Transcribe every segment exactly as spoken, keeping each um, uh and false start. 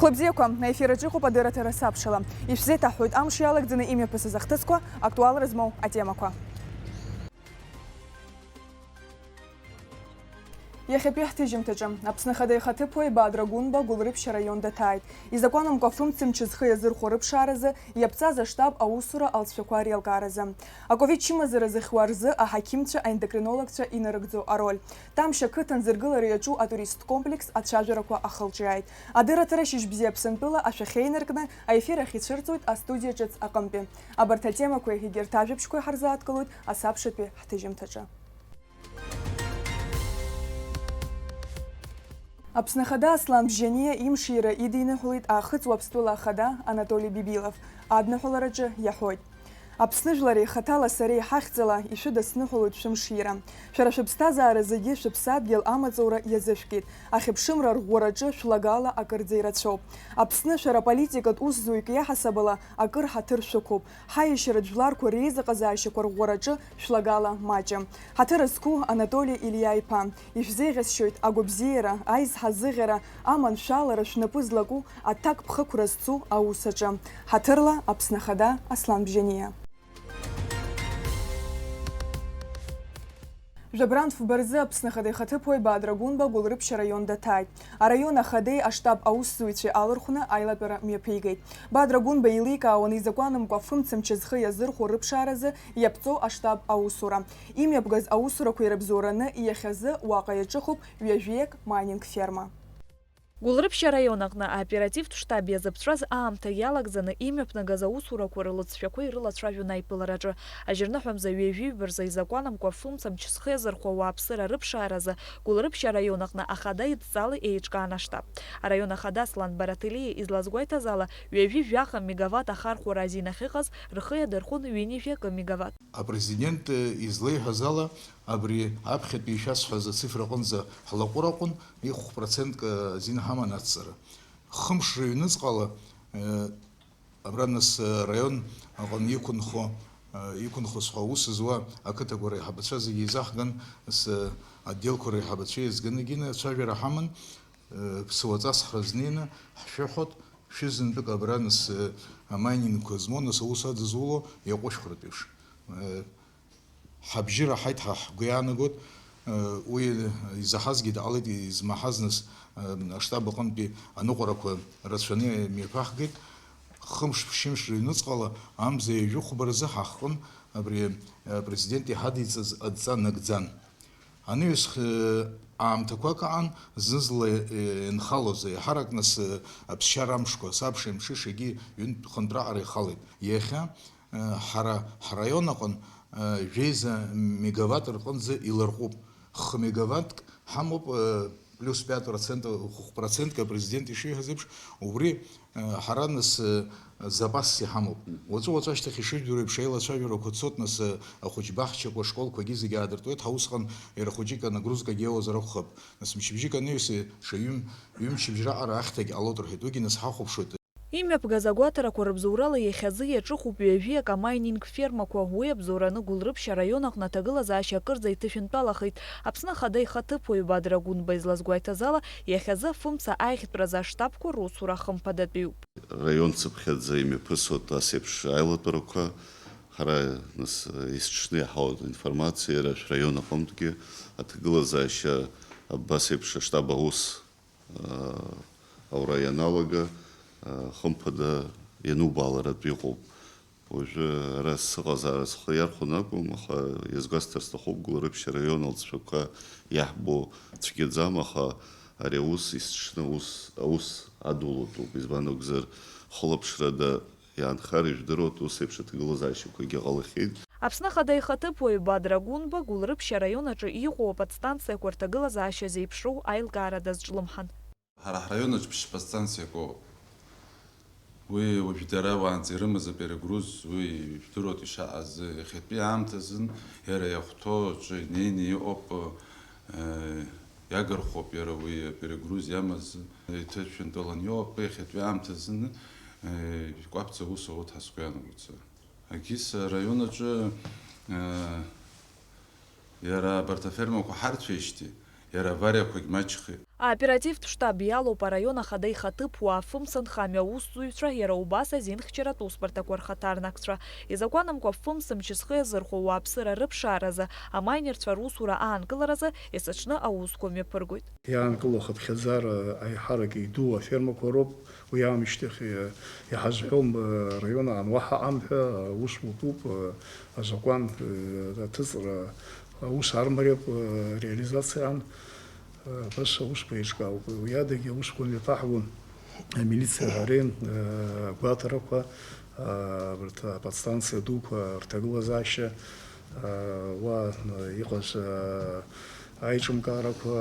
Хәлыбзиақәа, аефир аҿы иҟоуп адырраҭара Сабшала. Ишәзеиҭаҳҳәоит амш иалагӡаны имҩаԥысыз ахҭысқәа, актуалра змоу атемақәа. Иахьатәи ҳҭыжьымҭаҿы, Аԥсны Ахада ихаҭыԥуаҩ Бадра Гәынба Гәылрыԥшь араион даҭааит. Изакәанымкәа фымца мчы зхы иазырхәо рыԥшааразы иаԥҵаз аштаб аусура алҵшәақәа реилкааразы. Аковид чымазара зыхьуа рзы аҳақьымцәа, аендокринологцәа инарыгӡо ароль. Тамшь ақыҭан зыргылара иаҿу атуристтә комплекс ацәажәарақәа ахылҿиааит. Адырраҭара шьыжьбзиа Аԥсынтәыла ашәахьа инаркны аефир ахь ицәырҵуеит астудиа ҿыц аҟынтәи. Абарҭ атемақәеи егьырҭ ажәабжьқәеи ҳарзааҭгылоит асабшатәи ҳҭыжьымҭаҿы. Аԥсны Ахада Аслан Бжьаниа имшира идиныҳәалеит Аахыҵ Уаԥстәыла Ахада Анатоли Бибилов адныҳәалараҿы иаҳәоит. Аԥсны жәлареи хаҭала сареи ҳахьӡала ишәыдысныҳәалоит шәымшира. Шәара шәыԥсҭазаара зегьы шәыԥсадгьыл амаҵура иазышәкит. Ахьыԥшымра рӷәӷәараҿы шәлагала акырӡа ирацәоуп. Аԥсны шәара политикатә усзуҩк иаҳасабала акыр ҳаҭыр шәықәуп. Ҳаиашьаратә жәларқәа реизыҟазаашьақәа рӷәӷәараҿы шәлагала маҷым. Ҳаҭыр зқәу Анатоли Илиа-иԥа, ишәзеиӷьасшьоит агәабзиара, аизҳазыӷьара, аманшәалара шәнапы злаку, аҭакԥхықәра зцу аус аҿы. Ҳаҭырла Аԥсны Ахада Аслан Бжьаниа. Жәабрантә фба рзы Аԥсны Ахада ихаҭыԥуаҩ Бадра Гәынба Гәылрыԥшь араион даҭааит. Араион Ахадеи аштаб аусзуҩцәеи алархәны аилатәара мҩаԥигеит. Бадра Гәынба еиликаауан изакәанымкәа фымца мчы зхы иазырхәо рыԥшааразы иаԥҵоу аштаб аусура. Имҩаԥгаз аусурақәа ирыбзоураны иахьазы уаҟа иаҿыхуп ҩажәиак майнинг ферма. Гәылрыԥшь араион аҟны аоперативтә штаб иазыԥҵәаз аамҭа иалагӡаны имҩаԥнагаз аусурақәа рылҵшәақәа ирылацәажәон аиԥылараҿы. Ажьырныҳәа мза ҩажәи ҩба рзы изакәанымкәа фымца мчы зхы иазырхәо ауааԥсыра рыԥшааразы Гәылрыԥшь араион аҟны ахада идҵала еиҿкаан аштаб. Араион ахада Аслан Бараҭелиа излазгәеиҭаз ала, ҩажәи жәаха мегаватт ахархәара азин ахьыҟаз рхы иадырхәон ҩынҩажәи акы мегаватт. Апрезидент излеиҳәаз ала, абри аԥхьатәи ишәасҳәаз ацифра аҟынӡа ҳлаҟәыр акәын, ихә процентк азин ҳаман ацҵара. Хымш рыҩныҵҟала, э, абра нас, э, араион аҟны иқәынхо, э, иқәынхоз ҳәа аус зуа ақыҭақәа реиҳабацәа зегьы еизаҳган, нас, э, отделқәа реиҳабацәа еизганы егьины ацәажәара ҳаман, э, ԥсуаҵас ҳразнеины ҳшәыҳәоит, шәызынтәык абра нас, э, амайнингқәа змоу, нас аус адызуло иаҟәышхәратә еиԥш. Э, Ҳабжьы раҳаит, ҳа ҳгәы иаанагоит, уи изаҳазгьы дҟалеит, измаҳаз нас, аштаб аҟынтәи аныҟәарақәа рацәаны имҩаԥаҳгеит. Хымш-ԥшьымш рыҩныҵҟала амза ҩажәи хәба рзы ҳахҟын абри апрезидент иҳадиҵаз адҵа нагӡан. Анаҩс, аамҭақәак аан, зны-зынла ианхалоз, еиҳарак нас аԥсшьара амшқәа, сабша мҽышагьы ҩынтә-хынтә раҟара ихалеит. Иахьа Ҳара ҳраион аҟын жәеиза мегаватт рҟынӡа иларҟәуп. Хы мегаваттк ҳамоуп, плюс пять процентов, хәыхә процентк апрезидент ишиҳәаз еиԥш, убри ҳара нас запасс иҳамоуп. Уаҵәы-уаҵәы ашьҭахь ишыжәдыруа еиԥш аилацәажәарақәа цоит, нас ахәыҷ баҳчақәа, ашколқәагьы зегьы аадыртуеит, ҳа усҟан иара хәыҷык анагрузкагьы иоуазар акәхап. Нас мчыбжьык анаҩс даҽа ҩым-, ҩымчыбжь раҟара ахьҭагь ҟалоит рҳәеит, уигьы нас ҳахәаԥшуеит. Имҩаԥгаз агәаҭарақәа рыбзоурала иахьазы иаҿыхуп ҩажәиак амайнинг фермақәа, уи абзоураны Гәылрыԥшь араион аҟны аҭагылазаашьа акырӡа иҭышәынтәалахеит. Аԥсны Ахада ихаҭыԥуаҩ Бадра Гәынба излазгәеиҭаз ала, иахьазы фымца аиӷьтәразы аштабқәа русура хымԥадатәиуп. Раион цыԥхьаӡа имҩаԥысуеит ас еиԥш аилатәарақәа. Ҳара, нас, есҽны иаҳауеит аинформациа, иара шәраион аҟынтәгьы аҭагылазаашьа абас еиԥш аштаб аус аура ианалага, хымԥада ианубааларатә иҟоуп. Уажәы ара сыҟазаара схы иархәон акәым, аха иазгәасҭар сҭахуп, Гәылрыԥшь араион алҵшәақәа иаҳбо цәгьаӡам, аха ари аус есҽны аус, аус адулатәуп, избан акәзар, хылаԥшрада иаанхар ижәдыруеит, ус еиԥш аҭагылазаашьақәагьы ҟалахьеит. Аԥсны Ахада ихаҭыԥуаҩ Бадра Гәынба Гәылрыԥшь араион аҿы иҟоу аподстанциақәа рҭагылазаашьа зеиԥшроу аилкаара дазҿлымҳан. Ҳара ҳраион аҿы ԥшь подстанциак ыҟоуп. Уи уажә дара уаанӡа ирымаз аперегруз, уи ижәдыруеит ишаҟаз. Иахьатәи аамҭазын иара иахәҭоу аҿы инеины иҟоуп, э, иагархәоуп иара уи аперегруз иамаз, иҭышәынтәалан иҟоуп, иахьатәи аамҭазын, э, Кәаԥӡа аус ауеит ҳәа сгәы иаанагоит сара. Агьыс араион аҿы, э, иара абарҭ афермақәа ҳарцәеижьҭеи, Иара авариақәагь маҷхеит. Аоперативтә штаб иалоуп араион ахада ихаҭыԥуаа, афымца нхамҩа аусзуҩцәа, иара убас азинхьчаратә усбарҭақәа рхаҭарнакцәа. Изакәанымкәа афымца мчы зхы иазырхәо ауааԥсыра рыԥшааразы, амайнерцәа русура аанкыларазы есыҽны аусқәа мҩаԥыргоит. Иаанкылоу ахыԥхьаӡара аиҳарак идуу афермақәа роуп. Уи аамышьҭахь иҳазҳәом, раион аан уаҳа амҳәа аус утәуп, азакәан аҭыҵра аус армариоуп, реализациа аан, абас аусқәа еиҿкаауп. Уи адагьы аусқәа мҩаԥаҳгон, амилициа ҳәа ари, агәаҭарақәа, абарҭ аподстанциа дуқәа рҭагылазаашьа, уа иҟаз аиҿымкаарақәа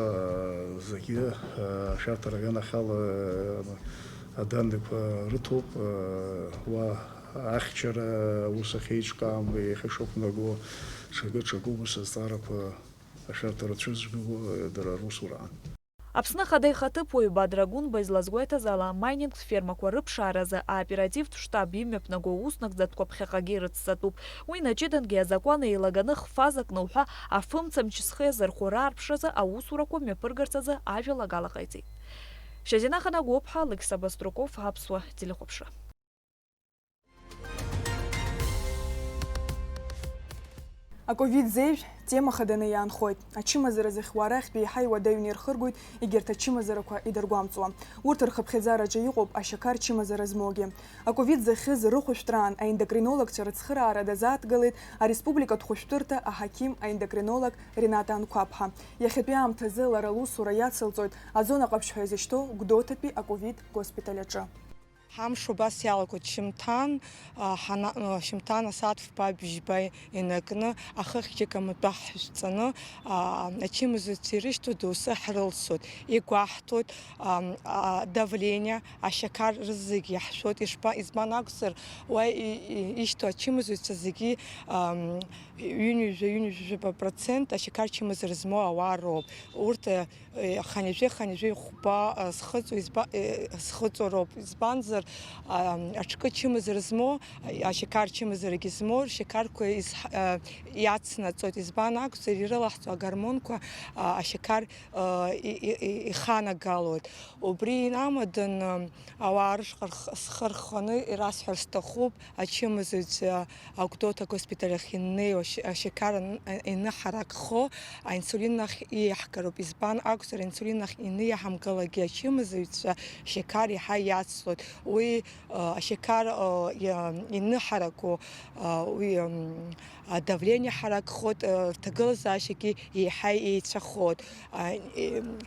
зегьы ашәарҭа раион ахьала аданқәа рыҭоуп. Уа ахьчара аус ахьеиҿкаам, иахьышықәнаго ҽакы-ҽакы ус азҵаарақәа ашәарҭа рацәызго дара русураан. Аԥсны Ахада ихаҭыԥуаҩ Бадра Гәынба излазгәеиҭаз ала, амайнингтә фермақәа рыԥшааразы аоперативтә штаб имҩаԥнаго аус нагӡатәқәа ԥхьаҟагьы ирыцҵатәуп. Уи наҷыдангьы азакәан еилаганы х-фазак ныҳәа афымца мчы зхы иазырхәо раарԥшразы аусурақәа мҩаԥыргарц азы ажәалагала ҟаиҵеит. Шьазина Ханагәыԥҳа, Алықьса Баструков, Аԥсуа телехәаԥшра. Аковид зежә тема хаданы иаанхоит. Ачымазара зыхьуа рахьтә еиҳа иуадаҩны ирхыргоит егьырҭ ачымазарақәа идыргәамҵуа. Урҭ рхыԥхьаӡараҿы иҟоуп ашьақар чымазара змоугьы. Аковид зыхьыз рыхәышәтәраан аендокринологцәа рыцхыраара дазааҭгылеит ареспубликатә хәышәтәырҭа аҳақьым-аендокринолог Рената Анқәаԥҳа. Иахьатәи аамҭазы лара лусура иацылҵоит азона ҟаԥшь ҳәа изышьҭоу Гәдоуҭатәи аковид госпиталь аҿы. Ҳамш убас иалагоит, шьымҭан, а, ҳана-, а, шьымҭан асааҭ фба бжьба инаркны, ахыхь џьыка матәа ҳшәҵаны, а, ачымазаҩцәа ирышьҭоу доусы ҳрылсуеит, игәаҳҭоит, а, а, давление, ашьақар рызегь иаҳшәоит. Ишԥа-, избан акәзар, уа и-, и-, ишьҭоу ачымазаҩцәа зегьы, а, ҩынҩажәа, ҩынҩажәа процент ашьақар чымазара змоу ауаа роуп. Урҭ, а, Хынҩажәи, хынҩажәи хәба, а, зхыҵуа изба-, э, зхыҵуа роуп. Избанзар, а, аҽкы чымазара змоу, а, ашьақар чымазарагьы змоу, ршьақарқәа изҳ-, а, иацнаҵоит. Избан акәзар, ирылаҳҵо агормонқәа, а, ашьақар, а, и-, и-, и-, иханагалоит. Убри инамадан, а, ауаа рышҟа рх-, схы рханы ирасҳәар сҭахуп, ачымазаҩцәа, Агәдоуҭа агоспиталь ахь иннеиуа ашь-, ашьақар ан-, иныҳаракхо аинсулин ахь ииаҳгароуп. Избан акәзар, аинсулин ахь ианыиаҳамгалакгьы ачымазаҩцәа ашьақар еиҳа иацлоит. Уи, а, ашьақар, а, иа-, иныҳараку, а, уи, ам, адавление ҳаракхоит, а, рҭагылазаашьагьы еиҳа еицәахоит. А, и-, м,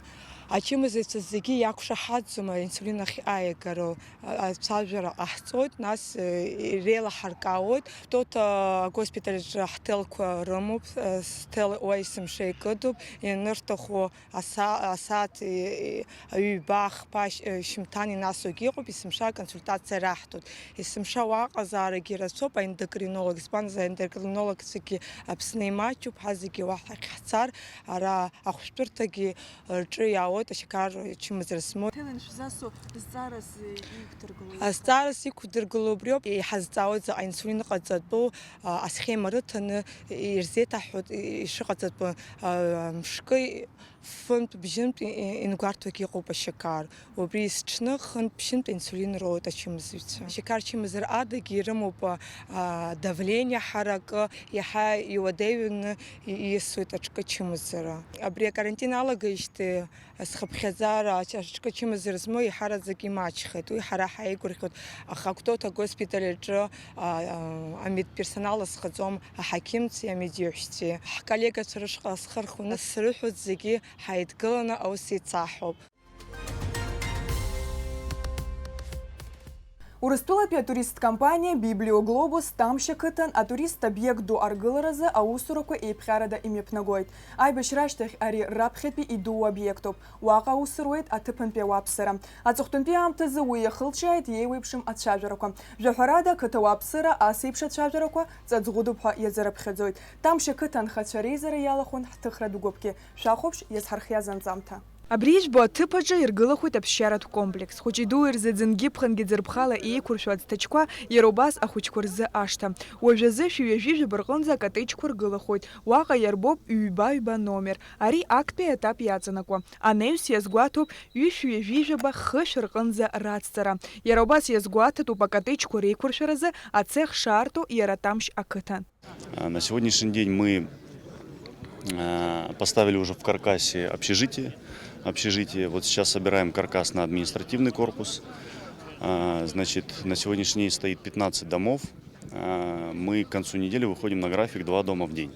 ачымазаҩцәа зегьы иақәшаҳаҭӡом аинсулин ахь ааигароу. Ацәажәара ҟаҳҵоит, нас, э, иреилаҳаркаауеит. Гәдоуҭа агоспиталь аҿы ҳҭелқәа рымоуп, э, сҭел уа есымша икыдуп, ианырҭаху аса-, асааҭ, э, ҩба, хԥа, ш-, э, шьымҭан инасугьы ыҟоуп, есымша аконсультациа раҳҭоит. Есымша уаҟазаарагьы рацәоуп аендокринолог, избанзар, аендокринологцәагьы Аԥсны имаҷуп, ҳа зегьы уаҳа ахьҳцар, ара ахәшәтәырҭагьы рҿы иаауеит ашьақар чымазара змоу. Ҭелен шәзасу зҵаарас иқәдыргылоу? Азҵаарас иқәдыргыло убриоуп, иҳазҵаауеит заҟа инсулин ҟаҵатәу, а, асхема рыҭаны ирзеиҭаҳҳәоит ишыҟаҵатәу, а, мшкы фынтә, бжьынтә и-, и-, ингәарҭогьы ыҟоуп ашьақар. Убри есҽны хынтә, ԥшьынтә инсулин роуеит ачымазаҩцәа. Ашьақар чымазара адагьы ирымоуп, а, давление ҳаракы, иаҳа иуадаҩны и-, ииасуеит аҽкы чымазара. Абри акарантин алагеижьҭеи схыԥхьаӡара ач-, аҽкы чымазара змоу еиҳараӡак имаҷхеит. Уи ҳара ҳаигәырӷьоит, аха Гәдоуҭа агоспиталь аҿы, а, а, амедперсонал азхаӡом, аҳақьымцәеи амедиуҳәшьцәеи. Ҳколлегацәа рышҟа схы рхәаны срыҳәоит, зегьы ҳаидгыланы аус еицаҳҳәоуп. Урыстәылатәи атуристтә компаниа Библиоглобус Тамшь ақыҭан атуристтә обиект ду аргыларазы аусурақәа еиԥҟьарада имҩаԥнагоит. Аибашьра ашьҭахь ари раԥхьатәи идуу обиектуп. Уаҟа аус руеит аҭыԥантәи ауааԥсыра. Аҵыхәтәантәи аамҭазы уи иахылҿиааит иеиуеиԥшым ацәажәарақәа. Жәаҳәарада, ақыҭа ауааԥсыра ас еиԥш ацәажәарақәа ҵаҵӷәыдуп ҳәа иазыраԥхьаӡоит. Тамшь ақыҭа анхацәа реизара иалахәын ҳҭыхратә гәыԥгьы. Шәахәаԥш, иазҳархиаз анҵамҭа. Абри ижәбо аҭыԥ аҿы иргылахоит аԥсшьаратә комплекс. Хәыҷи-дуи рзы ӡынгьы-ԥхынгьы ӡырԥхала еиқәыршәо аӡҭачқәа иара убас ахәыҷқәа рзы ашҭа. Уажәазы шәи ҩажәи жәаба рҟынӡа акатеиџьқәа ргылахоит. Уаҟа иарбоуп ҩба-ҩба номер. Ари актәи аетап иаҵанакуа. Анаҩс иазгәаҭоуп ҩышәи ҩажәи жәаба хышә рҟынӡа рацҵара. Иара убас иазгәаҭатәуп акатеиџьқәа реиқәыршәаразы ацех шаарту Иаратамшь ақыҭан. А, на сегодняшний день мы, а, поставили уже в каркасе общежитие. Общежитие. Вот сейчас собираем каркас на административный корпус. А, значит, на сегодняшний день стоит пятнадцать домов. А, мы к концу недели выходим на график два дома в день.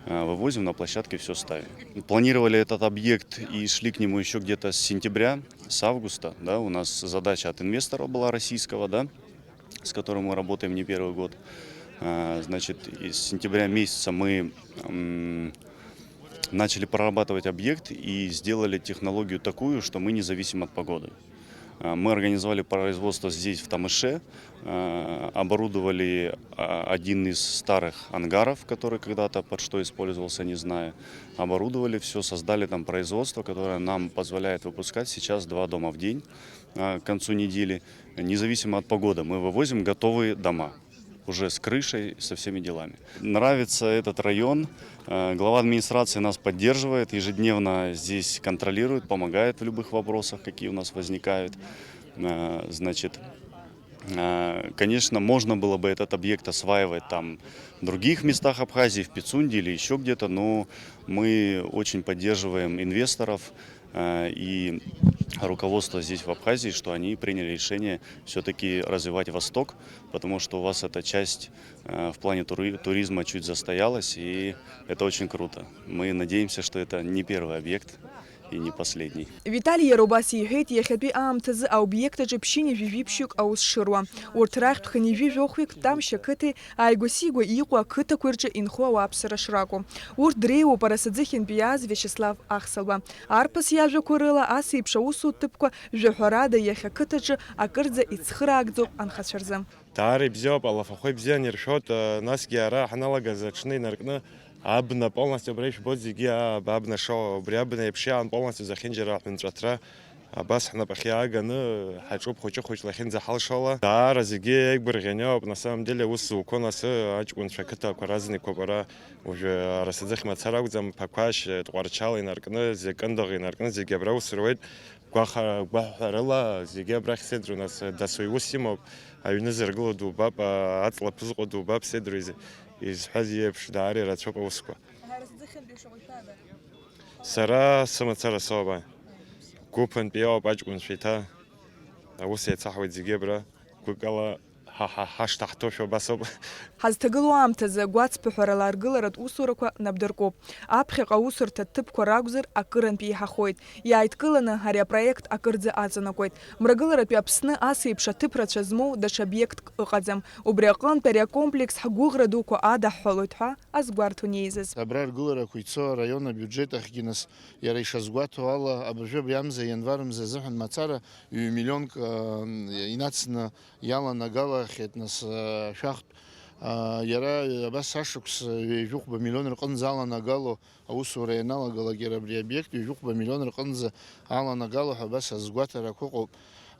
А, вывозим, на площадке все ставим. Планировали этот объект и шли к нему еще где-то с сентября, с августа. Да, у нас задача от инвестора была российского, да, с которым мы работаем не первый год. А, значит, из сентября месяца мы, м, начали прорабатывать объект и сделали технологию такую, что мы не зависим от погоды. А, мы организовали производство здесь, в Тамыше, а, оборудовали, а, один из старых ангаров, который когда-то под что использовался, не знаю. Оборудовали все, создали там производство, которое нам позволяет выпускать сейчас два дома в день, а, к концу недели. Независимо от погоды, мы вывозим готовые дома, уже с крышей, со всеми делами. Нравится этот район. Э, глава администрации нас поддерживает, ежедневно здесь контролирует, помогает в любых вопросах, какие у нас возникают. Э, значит, э, конечно, можно было бы этот объект осваивать там в других местах Абхазии, в Пицунде или еще где-то, но мы очень поддерживаем инвесторов, э, и руководство здесь, в Абхазии, что они приняли решение все-таки развивать Восток, потому что у вас эта часть, э, в плане туры-, туризма чуть застоялась, и это очень круто. Мы надеемся, что это не первый объект и не последний. Витали иара убас иҳәеит, иахьатәи аамҭазы аобиект аҿы ԥшьынҩажәи жәиԥшьҩык аус шыруа. Урҭ рахьтә хынҩажәи жәохәҩык Тамшь ақыҭеи ааигәа-сигәа иҟоу ақыҭақәеи рҿы инхо ауааԥсыра шракәу. Урҭ дреиуоуп Арасаӡыхьынтә иааз Виачеслав Ахсалба. Арԥыс иажәақәа рыла, ас еиԥш аусутә ҭыԥқәа жәаҳәарада иахьа ақыҭаҿы акырӡа ицхыраагӡоуп анхацәа рзы. Даара ибзиоуп, алафахәы ибзианы иршәоит, насгьы ара ҳаналагаз аҽны инаркны абна полностью абра ишәбоит зегьы, а, абна шоу, убри абна еиԥш иаан полностью зехьынџьара аҳәынҵәаҭра абас ҳнапахьы ааганы ҳаҿуп хәыҷы-хәыҷла иахьынӡаҳалшауа. Даара зегьы еигәырӷьаны иоуп, на самом деле, ус зуқәоу нас аҷкәынцәа ақыҭақәа разныкоуп ара, уажәы Арасаӡыхь мацара акәӡам, Ԥақәашь, Тҟәарчал инаркны, Зекындыӷ инаркны зегьы абра ус руеит. Гәаха-, гәаҳәарыла зегьы абрахь седру, нас дасу иус имоуп, аҩны зыргыло дубап, а, аҵла ԥызҟо дубап, седру из-, изҳәаз иеиԥш, даара ирацәоуп аусқәа. Ҳара сзыхьынтәи шаҟа шәада? Сара сымацара соуп, ааи. Гәыԥынтә иоуп аҷкәынцәа еиҭа. Аус еицаҳуеит зегьы абра, гәыкала. Ҳа, ҳа, ҳашҭа ҳҭоушәа убас ауп. Ҳазҭагылоу аамҭазы гәацԥыҳәарала аргыларатә усурақәа нап дыркуп. Аԥхьаҟа аусурҭа ҭыԥқәа ракәзар, акырынтә еиҳахоит. Иааидкыланы ари апроект акырӡа аҵанакуеит. Мрагыларатәи Аԥсны ас еиԥш аҭыԥ рацәа змоу даҽа обиектк ыҟаӡам. Убри аҟынтә ари акомплекс ҳгәыӷра дуқәа адаҳҳәалоит ҳәа азгәарҭон еизаз. Абра аргыларақәа ицо араион абиуџьет ахьгьы нас, иара ишазгәаҭоу ала, абыржәы абри амза, ианвар мза азыҳәан мацара ҩ-миллионк, а, инацны иаланагалахьеит, нас, а, шәахтә, а, иара абас ашықәс ҩажәихәба миллион рҟынӡа аланагало аусура ианалагалак, иара абри аобиект ҩажәихәба миллион рҟынӡа аланагало ҳәа абас азгәаҭарақәа ыҟоуп.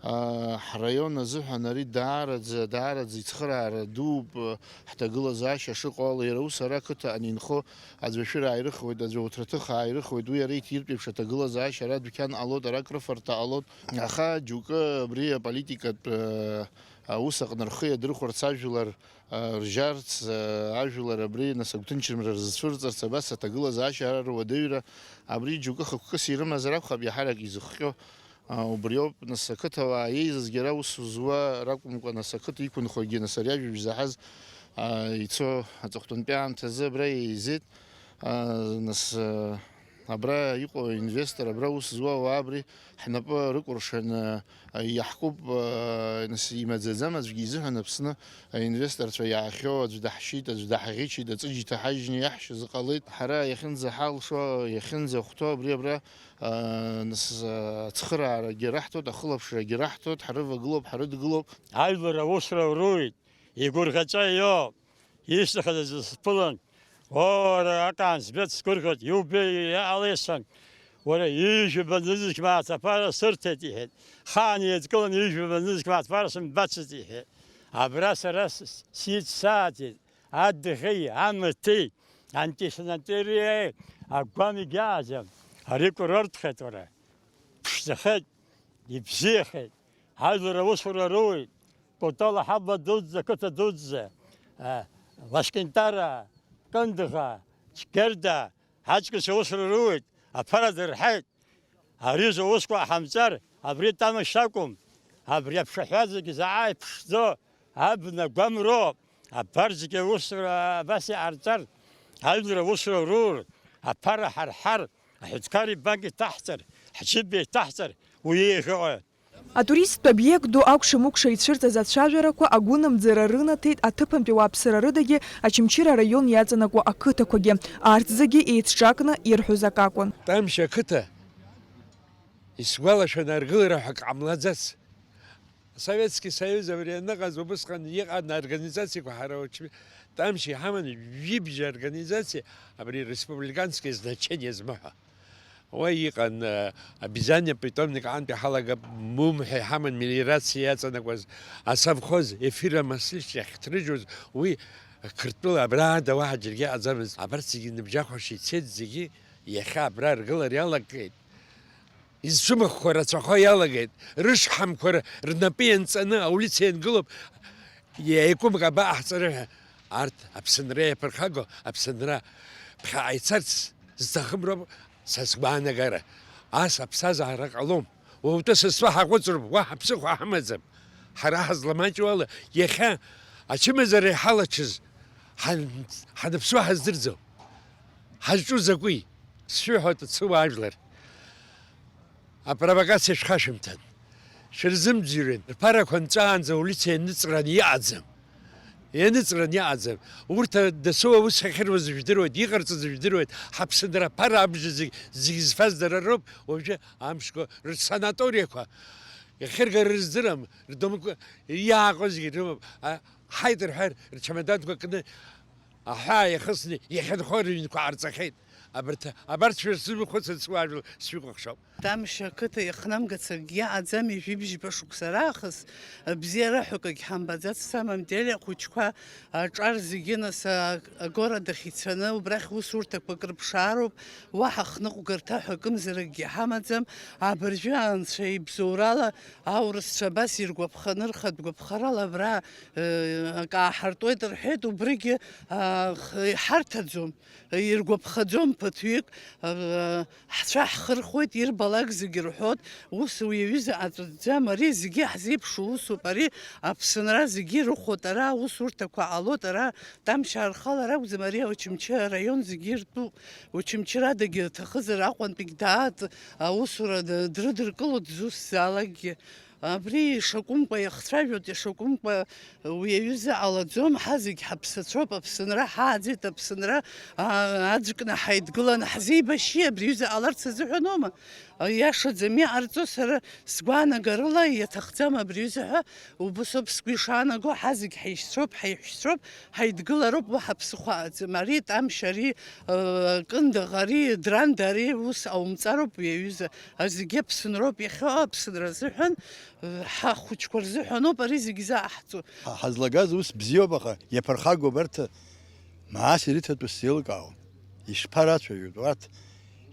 А, ҳраион азыҳәан ари даараӡа, даараӡа ицхыраара дууп, а, ҳҭагылазаашьа шыҟоу ала, иара ус ара ақыҭа анинхо аӡә ашәыр ааирыхуеит, аӡә ауҭраҭых ааирыхуеит, уи ара иҭиртә еиԥш аҭагылазаашьа ара адәқьан ҟалоит, ара акрыфарҭа ҟалоит. Аха џьоукы абри аполитикатә, а, аус аҟны рхы иадырхәарц ажәлар, а, ржьарц, а, ажәлар абри нас агәҭынчымра рзыцәырҵырц абас аҭагылазаашьа ара руадаҩра, абри џьоукы хықәкыс ирымазар акәхап, иаҳарак изыхҟьо, а, убриоуп, нас ақыҭауаа еизызгьы ара ус зуа ракәымкәа, нас ақыҭа иқәынхогьы, нас ари ажәабжь заҳаз, а, ицо аҵыхәтәантәи аамҭазы абра еизеит, а, нас, а, Абра иҟоу инвестор, абра аус зуа ауаа абри ҳнапы рыкәыршаны, а, иаҳкуп, а, нас имаӡаӡам аӡәгьы изыҳәан Аԥсны аинвесторцәа иаахьоу, аӡә даҳшьит, аӡә даҳӷьычит, аҵыџь иҭаҳажьны иаҳшьыз ҟалеит. Ҳара иахьынӡаҳалшо, иахьынӡахәҭоу абри абра, а, нас, а, ацхыраарагьы раҳҭоит, ахылаԥшрагьы раҳҭоит, ҳрывагылоуп, ҳрыдгылоуп. Ажәлар аусура руит, игәырӷьаҵәа иоуп. Ишьҭахьҟа дызԥылан, уара, акаан збеит, сгәырӷьоит, иубеи, иҟалеи, сан. Уара, ҩажәа нызқь мааҭ аԥара сырҭеит, иҳәеит. Хаан еидкыланы ҩажәа нызқь мааҭ аԥара сымбацызт, иҳәеит. Абра сара с-, сиццааӡеит, адыӷеи, амаҭи, антисанитариеи агәам егьааӡам. Ари курортхеит, уара. Ԥшӡахеит, ибзиахеит. Ажәлар аусура руеит. Кәтол аҳабла дуӡӡа, ақыҭа дуӡӡа, а, Лашкентара, Кындыӷа, Цәгьарда, аҷкәынцәа аусура руеит, аԥара дырҳаит. Ари заусқәа ҟаҳамҵар, абри тамашь акәым. Абри аԥшаҳәа зегьы заҟа иԥшӡо, абна гәамроуп. Абар зегьы аусура абас иҟарҵар, ажәлар аусура рур, аԥара ҳарҳар, аҳәынҭқар ибанк иҭаҳҵар, ҳџьыба иҭаҳҵар, уи еиӷьуа. Атуристтә обиект ду акәша-мыкәша ицәырҵыз ацәажәарақәа агәынамӡара рынаҭеит аҭыԥантәи ауааԥсыра рыдагьы Очамчыра араион иаҵанакуа ақыҭақәагьы. Арҭ зегьы еицҿакны ирҳәоз акакәын. Тамшь ақыҭа, исгәалашәон, аргылара ҳәа ак ҟамлаӡац. Асоветски Союз абри аныҟаз убысҟан иҟан организациақәа, ҳара Очамчы-, Тамшь иҳаман жәибжь организациа, абри республиканское значение змоу ҳәа. Уа иҟан, э, обезьянный питомник аҟынтәи ҳалагап, Мум ҳәа иҳаман мелиорациа иаҵанакуаз, асовхоз Ефира Маслишь иахьҭрыжьуаз, уи Қырҭтәыла абраада уаҳа џьаргьы ыҟаӡамызт. Абарҭ зегьы ныбжьахәаша ицеит, зегьы иахьа абра ргылара иалагеит. Изцәымӷқәа рацәахо иалагеит. Рышҳамқәа р-, рнапы ианҵаны аулица иангылоуп, еикәымк абаҟаҳҵари ҳәа. Арҭ Аԥсынра иаԥырхагоу, Аԥсынра ԥхьаҟа ицарц зҭахым роуп са сгәаанагара. Ас аԥсҭазаара ҟалом. Уаутәы сасцәа ҳаҟәыҵроуп, уаҳа ԥсыхәа ҳамаӡам. Ҳара ҳазламаҷу ала, иахьа ачымазара иҳалаҽыз ҳан-, ҳаныԥсуа ҳаздырӡом. Ҳазҿу закәи? Сшәыҳәоит, ацыуаа жәлар. Апровокациа шәхашәымҭан. Шәырзымӡырҩын. Рԥарақәа нҵәаанӡа аулица ианыҵран иҟаӡам. Ианыҵран иҟаӡам. Урҭ дасу аус ахьыруаз жәдыруеит, иҟарҵаз жәдыруеит. Ҳаԥсынра аԥара абжа зегь, зегь зфаз дара роуп. Уажәы амшқәа рсанаториақәа иахьыргара рыздырам, рдомқәа иааҟәо зегь рымоуп. А, ҳаит рҳәар, рчамаданқәа кны, аҳәаа иахысны иахьынхо рыҩнқәа ҟарҵахьеит. Абарҭ, абарҭ шәырзымхәыцырц уаажәлар сшәыкәыхшоуп. Тамшь ақыҭа иахнамгац акгьы ыҟаӡами, жәибжьба шықәса раахыс, бзиара ҳәа акгьы ҳамбаӡац, самом деле, ахәыҷқәа аҿар зегьы, нас, а-, агора дахьицаны, убрахь усурҭақәак рыԥшаароуп, уаҳа хныҟәгарҭа ҳәа акымзаракгьы ҳамаӡам, абыржәы анцәа ибзоурала аурысцәа абас иргәаԥханы, рхатә гәаԥхарала абра, э, акы ааҳартуеит рҳәеит, убригьы, а, х-, иҳарҭаӡом. Иргәаԥхаӡом ԥыҭҩык, ҳцәа ҳхырхуеит, ирбалак зегьы рҳәоит, ус уи аҩыза аҵәыӡӡам, ари зегьы ҳзеиԥшу усуп, ари Аԥсынра зегьы ирыхәоит, ара аусурҭақәа ҟалоит, ара Тамшь архалар акәӡам, ари Очамчы араион зегьы иртәуп, Очамчырадагьы аҭахызар Аҟәантәигь даат, аусура д-, дрыдыркылоит зусҭзаалакгьы. Абри ишакәымкәа иахцәажәоит, ишакәымкәа уи аҩыза ҟалаӡом, ҳа зегь ҳаԥсацәоуп, Аԥсынра ҳааӡеит, Аԥсынра, аа, аӡәкны ҳаидгыланы ҳзеибашьи, абри аҩыза ҟаларц азыҳәаноума? Иашаӡам иҟарҵо, сара сгәаанагарыла иаҭахӡам абри аҩыза ҳәа, убасоуп сгәы ишаанаго, ҳа зегь ҳаишьцәоуп, ҳаиҳәшьцәоуп, ҳаидгылароуп, уаҳа ԥсыхәа ыҟаӡам. Ари Тамшь, ари, э, Кындыӷ, ари Дранда, ари ус ҟаумҵароуп уи аҩыза. Зегьы Аԥсынроуп иахьыҟоу, Аԥсынра азыҳәан, ҳахәыҷқәа рзыҳәаноуп ари зегьы заҟаҳҵо. Ҳа-, ҳазлагаз ус бзиоуп, аха иаԥырхагоу абарҭ Маас ирыҭатәу сзеилкаауам. Ишԥарацәажәоит, урҭ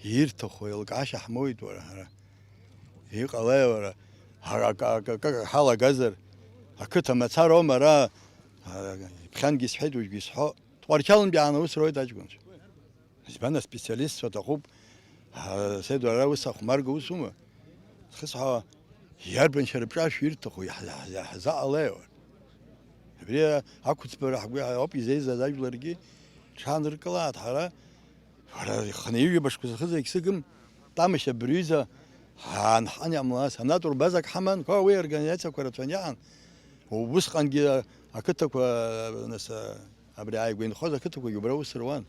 ирҭаху еилкаашьа ҳмоуит, уара, ҳара. Иҟалеи, уара? Ҳара акы, акы, акы ҳалагазар, ақыҭа мацароума ара? А, ԥхьангьы исҳәеит, уажәгьы исҳәо. Тҟәарчалнтәи аан аус руеит аҷкәынцәа. Избан, аспециалистцәа аҭахуп, а, Саид, уара ус ахәмарга усума? Зхысҳәаауа, иарбан шәара бҿы ашәа ирҭаху, иаҳ-, иаҳ-, иаҳзаҟалеи, уара? Абри ақәыӡбара ҳгәы иаҳа ауп изеизаз ажәларгьы, рҽааныркылааит ҳара, уара, иханы ҩажәа мышқәа зхыз егьсыгым, Тамашь абри аҩыза ҳаанҳан иҟамлаз, анатә рбазак ҳаман, ҳәа уи аорганизациақәа рацәан иаан, убысҟангьы ақыҭақәа, нас, абри ааигәа инхоз ақыҭақәагьы убра аус руан.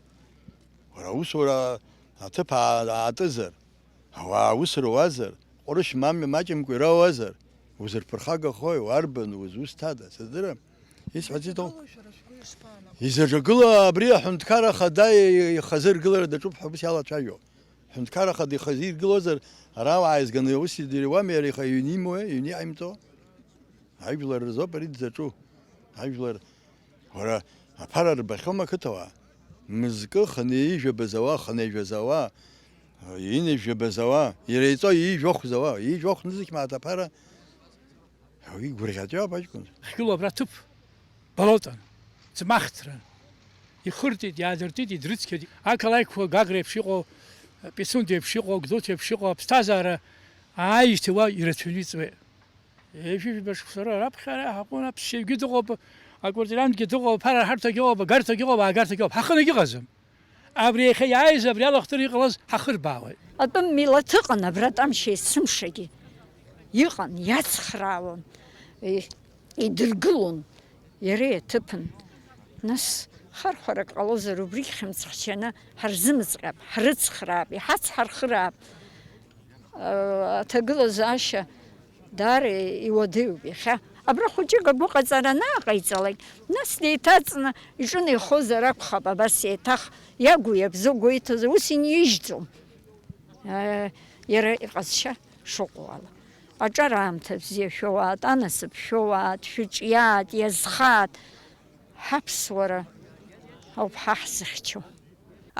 Уара аусура аҭыԥ аа-, аатызар, ауаа аус руазар, ҟәрышь мамҩа маҷымкәа ирауазар, узырԥырхагахои, уарбан, узусҭада, сыздырам. Исҳәац иҭоу. Изаҿагылоу абри аҳәынҭқарра ахада ихазы ргылара даҿуп ҳәа ус иалацәажәо. Ҳәынҭқарра Ахада ихазы иргылозар, ара ауаа ааизганы аус идыруам, иара ихы аҩны имоуи, аҩны иҟаимҵо? Ажәлар рзоуп ари дзаҿу. Ажәлар, уара, аԥара рбахьоума ақыҭауаа? Мызкы хынҩажәа базауа, хынҩажәа зауа, ҩынҩажәа базауа, иреиҵо ҩажәохә зауа, ҩажәохә нызқь мааҭ аԥара, уи гәырӷьаҵәа ауп аҷкәын. Ҳжәылоуп абра ҭыԥ. Болотан, ӡмахцран. Ихырҵеит, иаадыртит, идрыцқьеит. Ақалақьқәа Гагра еиԥш иҟоу, Пицунда еиԥш иҟоу, Гәдоуҭа еиԥш иҟоу аԥсҭазаара ааижьҭеи уа ирацәаҩны иҵуеит. Ҩажәижәаба шықәса раԥхьа ара ҳаҟәын, аԥсшьаҩгьы дыҟоуп, аквартирантгьы дыҟоуп, аԥара ҳарҭагьы ыҟоуп, агарҭагьы ыҟоуп, аагарҭагьы ыҟоуп. Ҳахынагьы ыҟаӡам. Абри иахьа иааиз абри алахтыр иҟалаз ҳахырбаауеит. Атәым милаҭ ыҟан абра Тамшьеи Сымшагьы. Иҟан, иацхраауан, и-, идыргылон, иара иаҭыԥын. Нас, хархәарак ҟалозар, убригь хьымӡӷ ҳчаны ҳарзымыҵҟьап, ҳрыцхраап, иҳацҳархыраап. Аҭагылазаашьа даара иуадаҩуп иахьа. Абра хәыҷык агәыҟаҵара анааҟаиҵалак, нас деиҭаҵны иҿынеихозар акәхап, абас еиҭах иагу иабзоу гәеиҭозар, ус инижьӡом. Иара иҟазшьа шыҟоу ала. Аҿар аамҭа бзиа шәоуаат, анасыԥ шәоуаат, шәыҿиаат, иазхаат, ҳаԥсуара ауп ҳа ҳзыхьчо.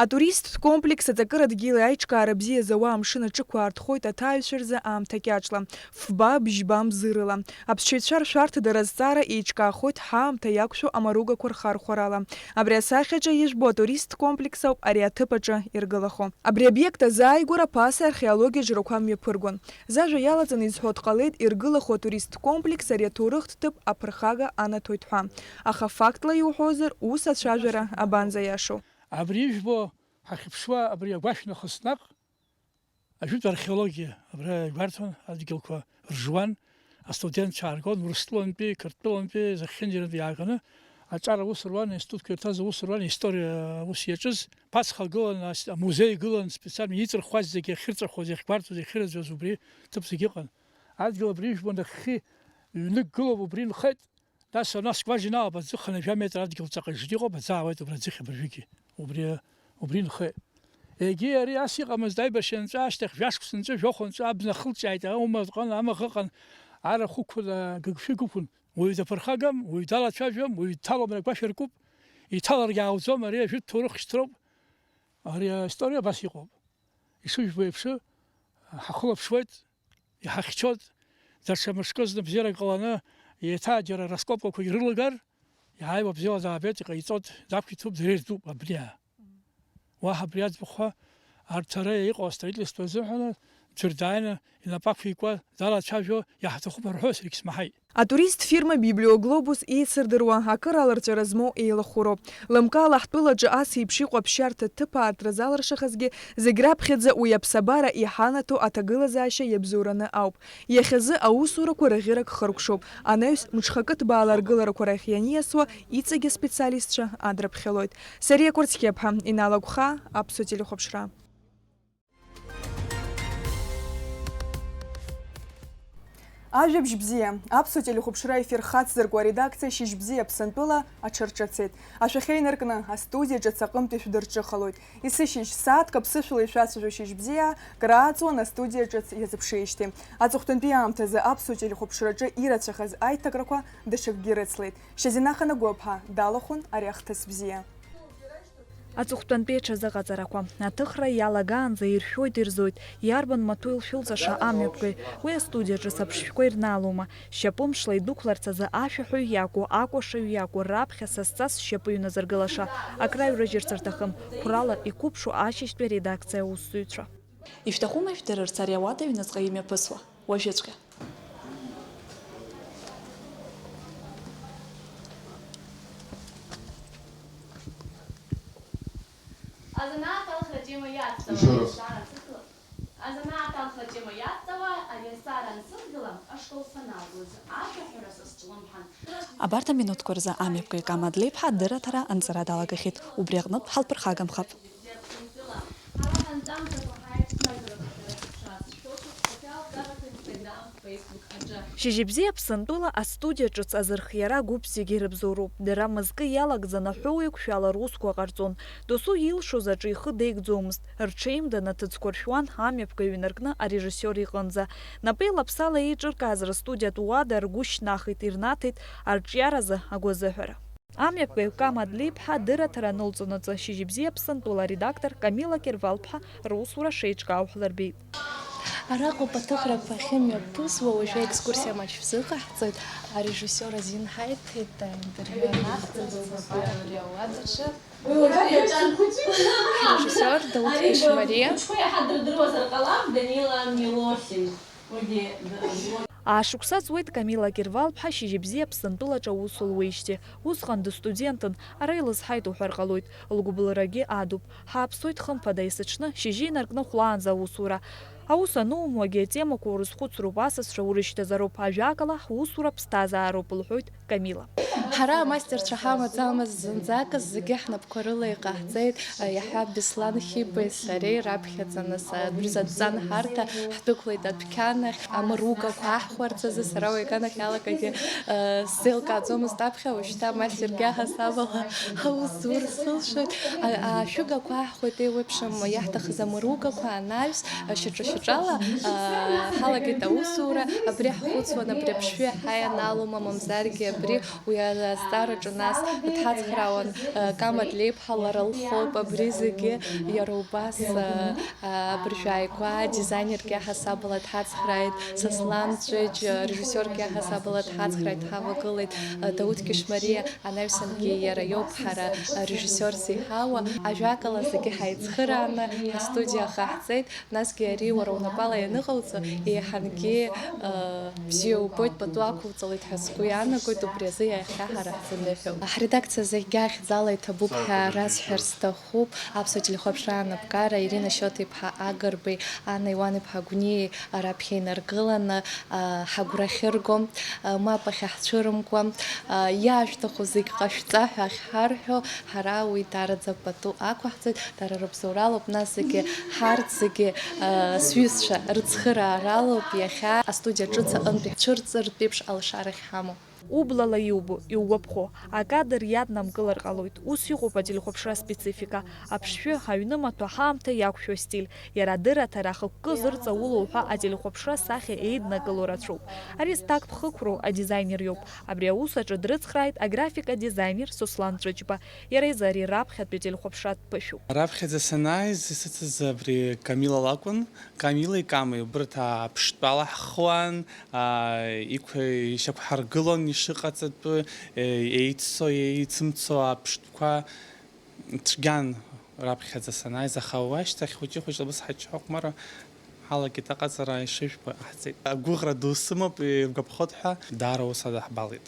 Атуристтә комплекс аҵакыра дгьыли аиҿкаара бзиа зауа амшын аҿықәаартхоит аҭааҩцәа рзы аамҭа кьаҿла, фба, бжьба мзырыла. Аԥсшьаҩцәа ршәарҭадара азҵаара еиҿкаахоит ҳаамҭа иақәшәо амаругақәа рхархәарала. Абри асахьаҿы ижәбо атуристтә комплекс ауп ари аҭыԥ аҿы иргылахо. Абри абиект азааигәара ԥаса археологиа џьарақәа мҩаԥыргон. Зажәа иалаҵаны изҳәо дҟалеит иргылахо атуристтә комплекс ари аҭоурыхтә ҭыԥ аԥырхага анаҭоит ҳәа. Аха фактла иуҳәозар, ус ацәажәара абанӡаиашоу? Абри ижәбо ҳахьыԥшуа абри агәашә нахыс наҟ, ажәытә археологиа абра иагәарҭон, адгьылқәа ржуан, астудентцәа ааргон, Урыстәылантәи, Қырҭтәылантәи, зехьынџьарантәи иааганы аҿар аус руан, аинститутқәа ирҭаз аус руан, аисториа аус иаҿыз, ԥацха гылан, ас-, амузеи гылан, специально иҵырхуаз зегьы ахьырҵәахуаз, иахьгәарҭоз, иахьырӡәӡәаз убри ҭыԥ зегьы ыҟан. Адгьыл абри ижәбо нахьхьи ҩнык гылоуп, убри нхеит. Нас, нас скважина ауп, аӡы хынҩажәа метр адгьыл ҵаҟа ижны иҟоуп, аӡы аауеит убра аӡыхь абыржәгьы. Убри, убри нхеит. Егьи ари ас иҟамызт, аибашьра нҵәа ашьҭахь, жәашықәса нҵәа, жәохә нҵәа абна ахылҿиааит, аума ыҟан, амаӷ ыҟан, арахә ықәын, гыгшәыг ықәын. Уаҩ даԥырхагам, уаҩ далацәажәом, уаҩ дҭалом, ргәашә аркуп, иҭаларгьы аауӡом, ари ажәытә ҭоурых шьҭроуп. Ари аисториа абас иҟоуп. Ишыжәбо еиԥш, ҳахылаԥшуеит, иҳахьчоит, даҽа мышкы зны бзиарак ҟаланы, еиҭа џьара раскопкақәа ирылагар, иааиуа бзиала даабеит, иҟаиҵоит, дақәиҭуп, дара иртәуп абниаа. Уаҳа абри аӡбахә ҳәа, арҭ ара иҟоу астроительство азыҳәан, ӡәыр дааины инапы ақәикуа, далацәажәо, иаҳҭахуп рҳәо, саргьы смаҳаит. Атурист фирма Библиоглобус еицырдыруа, акыр аларҵәара змоу еилахәыроуп. Лымкаала ҳтәылаҿы ас еиԥш иҟоу аԥсшьарҭа ҭыԥ аартра залыршахазгьы, зегь раԥхьаӡа уи аԥсабара иҳанаҭо аҭагылазаашьа иабзоураны ауп. Иахьазы аусурақәа раӷьырак хыркәшоуп. Анаҩс, мҽхакы ҭбаала аргыларақәа рахь ианиасуа, иҵегь аспециалистцәа адрыԥхьалоит. Сариа Кәарцхиаԥҳа, Инал Агәхаа, Аԥсуа телехәаԥшра. Ажәабжь бзиа. Аԥсуа телехәаԥшра ефир хацзыркуа аредакциа Шьыжьбзиа Аԥсынтәыла аҽарҿыцеит. Ашәахьа инаркны, астудиа ҿыц аҟынтәи шәдырҿыхалоит. Есышьыжь, сааҭк аԥсышәала ишәацәажәо Шьыжьбзиа, крааҵуан астудиа ҿыц иазыԥшижьҭеи. Аҵыхәтәантәи аамҭазы аԥсуа телехәаԥшраҿы ирацәахаз аиҭакрақәа даҽакгьы рыцлеит. Шьазина Ханагәыԥҳа далахәын ари ахҭыс бзиа. Аҵыхәтәантәи аҽазыҟаҵарақәа аҭыхра иалагаанӡа иршәоит, ирзоит, иарбан маҭәоу илшәылҵаша амҩаԥгаҩ, уи астудиаҿы саԥшшәқәа ирнаалома, шьапымшла идәықәларц азы ашәаҳәаҩ иакәу, акәашаҩ иакәу, раԥхьа са сҵас сшьапы иҩназыргылаша, акраҩрыжьырц рҭахым, қәрала иқәыԥшу ашьыжьтәи аредакциа аусзуҩцәа. Ишәҭахума ишәдырырц ари ауада аҩныҵҟа имҩаԥысуа? Уажәыҵәҟьа. Азанааҭ алхра атема иацҵауа. Ишәарах. Азанааҭ алхра атема иацҵауа, ари азҵаара ансыдгыла, ашкол саналгоз, ашәаҳәара са сҿлымҳан. Абарҭ аминуҭқәа рзы амҩаԥгаҩ Кама Адлеиԥҳа адырраҭара анҵара далагахьеит, убри аҟнытә ҳалԥырхагамхап. Ҳара ҳанҵамҭақәа ҳаицәажәарақәа шәара шәыԥшаац шәфейсбук портал Гагра Инстаграм. Шьыжьыбзиа Аԥсынтәыла астудиа ҿыц азырхиара агәыԥ зегьы ирыбзоуроуп. Дара мызкы иалагӡаны аҳәоу еиқәшәала русқәа ҟарҵон. Досу илшоз аҿы ихы деигӡомызт. Рҽеимданы аҭыӡқәа ршәуан амҩаԥгаҩ инаркны арежиссиор иҟынӡа. Напеилаԥсала еиҿыркааз рыстудиатә уада ргәы шьнахит, ирнаҭеит арҿиаразы агәазыҳәара. Амҩаԥгаҩ Кама Длеиԥҳа адырраҭара анылҵонаҵы, Шьыжьыбзиа Аԥсынтәыла аредактор Камила Кьырвал-ԥҳа русура шеиҿкаау ҳлырбеит. Араҟоуп аҭыхрақәа ахьымҩаԥысуа, уажәы аекскурсиа маҷ шәзыҟаҳҵоит, арежиссиор азин ҳаиҭеит, аинтервиу анаҳҵоз абри ауадаҿы. Режиссиор Дауҭ Кишмариа. Ашықәса ҵуеит Камила Кьырвал-ԥҳа Шьыжьыбзиа Аԥсынтәылаҿы аус луеижьҭеи. Усҟан дыстудентын, ара илызҳаит уҳәар ҟалоит, лгәыбылрагьы адуп. Ҳааԥсоит хымԥада есыҽны, шьыжьы инаркны хәлаанӡа аусура. Аус анумуагьы атемақәа урызхәыцроуп, асасцәа урышьҭазароуп, ажәакала, ҳусура ԥсҭазаароуп, лҳәоит Камила. Ҳара амастерцәа ҳамаӡамызт зынӡакыз, зегьы ҳнапқәа рыла иҟаҳҵеит. Иаҳҳәап, Беслан Хибеи сареи раԥхьаӡа нас адәқьан ҳарҭа ҳдәықәлеит адәқьанахь, амыругақәа аҳхәарц азы. Сара уи аганахь иалагагьы, э, сзеилкааӡомызт аԥхьа, уажәшьҭа мастерк иаҳасаб ала аус зур сылшоит. А-, ашәыгақәа аҳхәеит, еиуеиԥшым иаҳҭахыз амыругақәа анаҩс, шьаҿа-шьаҿала, а, ҳалагеит аусура, абри ҳхәыцуан, абри аԥшшәы иаҳа ианалома, мамзаргьы абри, уи азҵаараҿы нас дҳацхраауан, а, Кама Длеиԥҳа, лара лхоуп, абри зегьы иара убас, а, а, абыржәы ааигәа дизайнерк иаҳасаб ала дҳацхрааит, Сослан Ҵәыџь, а, режиссиорк иаҳасаб ала дҳацхрааит, ҳавагылеит, а, Дауҭ Кишмариа, анаҩсангьы иара иоуп ҳара, а, режиссиорс иҳауа, ажәакала, зегьы ҳаицхырааны ҳастудиа ахаҳҵеит. Насгьы ари уара унапала ианыҟауҵо, еиҳангьы, э, бзиа убоит, пату ақәуҵалоит ҳәа сгәы иаанагоит, убри азы иахьа ҳара ҳзы ныҳәоуп. Ҳредакциа зегьы ахьӡала иҭабуп ҳәа расҳәар сҭахуп. Аԥсуа телехәаԥшра анапкара Ирина Шьоҭа-иԥҳа Агрбеи Анна Иуан-иԥҳа Гәниеи раԥхьа инаргыланы, э, ҳагәра ахьырго, э, мап ахьаҳцәырымкуа, э, иаашәҭаху зегь ҟашәҵа ҳәа ахьҳарҳәо, ҳара уи даараӡа пату ақәаҳҵоит. Дара рыбзоуралоуп, нас зегьы ҳарҭ зегьы, э, сҩызцәа рыцхырааралоуп иахьа астудиа ҿыц аҟынтәи ҳцәырҵыртә еиԥш алшара ахьҳамоу. Ублала иубо, иугәаԥхо, акадр иаднамкылар ҟалоит, ус иҟоуп ателехәаԥшра специфика, аԥшшәы, аҩнымаҭәа, ҳаамҭа иақәшәо астиль, иара адырраҭара ахықәкы зырҵаулоу ҳәа ателехәаԥшра асахьа еиднакыло рацәоуп. Ари зҭакԥхықәроу адизайнер иоуп, абри аус аҿы дрыцхрааит аграфика дизайнер Сослан Ҵәыџьба. Иара изы ари раԥхьатәи ателехәаԥшратә ԥышәоуп. Раԥхьаӡа санааиз, исыцыз абри Камила лакәын. Камилеи Камеи убырҭ аԥштәала ҳхуан, аа, иқә-, ишьақәҳаргылон ишыҟаҵатәу, е-, еиццо, еицымцо аԥштәқәа цәгьан раԥхьаӡа санааиз, аха уа ашьҭахь хәыҷы-хәыҷла абас ҳаичҳахәмарра ҳалагеит, аҟаҵара ишыжәбо ҟаҳҵеит. Агәыӷра ду сымоуп, иргәаԥхоит ҳәа, даара ус адаҳбалеит.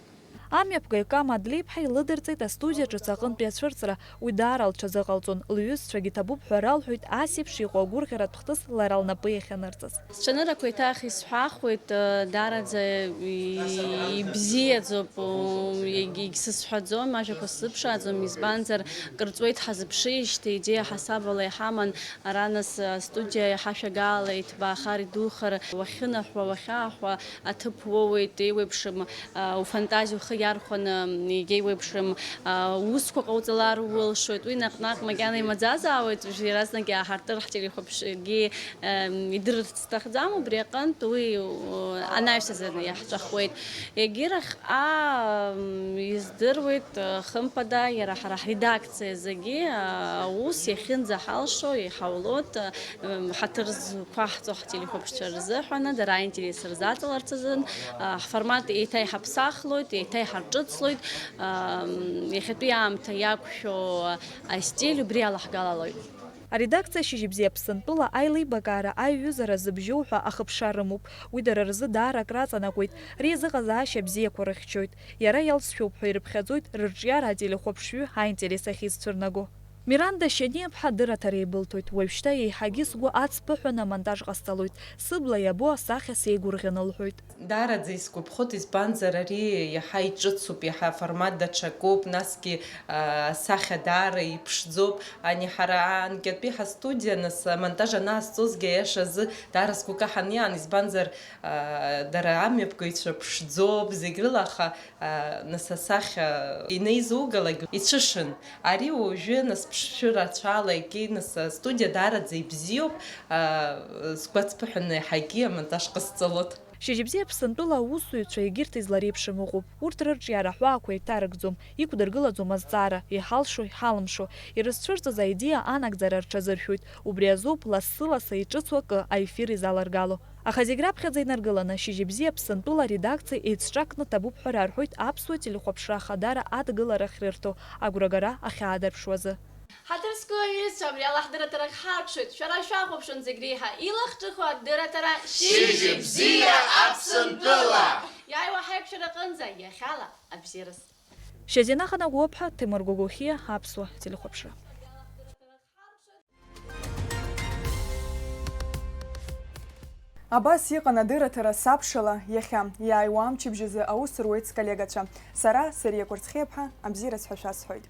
Амҩаԥгаҩ Кама Длеиԥҳа илыдырҵеит астудиа ҿыц аҟынтәи ацәырҵра, уи даара лҽазыҟалҵон, лҩызцәагьы ҭабуп ҳәа ралҳәоит, ас еиԥш иҟоу агәырӷьаратә хҭыс лара лнапы иахьанырҵаз. Сҽанырақәиҭа ахь исҳәахуеит, даараӡа ибзиаӡоуп, егь-, егьсызҳәаӡом, ажәақәа сзыԥшааӡом, избанзар, кыр ҵуеит ҳазыԥшижьҭеи, идеиа ҳасабала иҳаман, ара нас астудиа иаҳа шәагаала иҭбаахар, идухар, уахьынаҳәуа, уахьааҳәуа аҭыԥ уоуеит, еиуеиԥшым, а, уфантазиа ухы иархәаны, егьа еиуеиԥшым, а, усқәа ҟауҵалар улшоит. Уи наҟ-наҟ макьана имаӡазаауеит, уажәы иаразнак иааҳартыр ҳтелехәаԥшгьы, ем, идырырц сҭахӡам, убри аҟынтә уи, у, анаҩс азы иаҳҵәахуеит. Егьирахь, аа, м, издыруеит, э, хымԥада, иара ҳара ҳредакциа зегьы, а, аус иахьынӡаҳалшо, иҳаулоит, э, м, ҳаҭыр зқәаҳҵо ҳтелехәаԥшцәа рзыҳәаны, дара аинтерес рзаҵаларц азын, а, ҳформат еиҭа иҳаԥсахлоит, еиҭа иҳарҿыцлоит, а, м, иахьатәи аамҭа иақәшәо астиль убри алаҳгалалоит. Аредакциа Шьыжьыбзиа Аԥсынтәыла аилибакаара аиҩызара зыбжьоу ҳәа ахыԥша рымоуп. Уи дара рзы даара акраҵанакуеит, реизыҟазаашьа бзиақәа рыхьчоит. Иара иалсшәоуп ҳәа ирыԥхьаӡоит рырҿиара ателехәаԥшҩы аинтерес ахьизцәырнаго. Миранда Шьаниаԥҳа дырраҭара еибылҭоит, уажәшьҭа еиҳагьы сгәы ацԥыҳәаны амонтаж ҟасҵалоит, сыбла иабо асахьа сеигәырӷьаны лҳәоит. Даараӡа исгәаԥхоит, избанзар ари иаҳа иҿыцуп, иаҳа аформат даҽакуп, насгьы, аа, асахьа даара иԥшӡоуп. Ани ҳара аанкьатәи ҳастудиа, нас, амонтаж анаасҵозгьы, аиашазы, даара сгәы каҳан иаан, избанзар, аа, дара амҩаԥгаҩцәа ԥшӡоуп, зегь рыла, аха, аа, нас асахьа инеизугалак ицәышын. Ари уажәы, нас, ԥшшәы рацәала икит, нас, астудиа даараӡа ибзиоуп, аа, сгәы ацԥыҳәаны еиҳагьы амонтаж ҟасҵалоит. Шьыжьыбзиа Аԥсынтәыла аусзуҩцәа егьырҭ излареиԥшым ыҟоуп. Урҭ рырҿиара ҳәаақәа еиҭарыгӡом, иқәдыргылаӡом азҵаара, иҳалшо, иҳалымшо. Ирызцәырҵыз аидиа анагӡара рҽазыршәоит. Убри азоуп лассы-лассы иҿыцу акы аефир изаларгало. Аха зегь раԥхьаӡа инаргыланы, Шьыжьыбзиа Аԥсынтәыла аредакциа еицҿакны ҭабуп ҳәа рарҳәоит аԥсуа телехәаԥшра ахадара адгылара ахьрырҭо, агәрагара ахьаадырԥшуазы. Ҳаҭыр зқәу аҩызцәа, абри ала ҳдырраҭарак ҳарԥшуеит. Шәара шәахәаԥшуан зегь реиҳа илахҿыху адырраҭара Шьыжьыбзиа Аԥсынтәыла! Иааиуа ҳаиқәшәара аҟынӡа иахьала абзиараз. Шьазина Ханагәыаԥҳа, Ҭемыр Гогохиа, Аԥсуа телехәаԥшра. Абас иҟан адырраҭара Сабшала иахьа. Иааиуа амчыбжьазы аус руеит сколлегацәа. Сара, Сариа Кәарцхиаԥҳа, абзиараз ҳәа шәасҳәоит.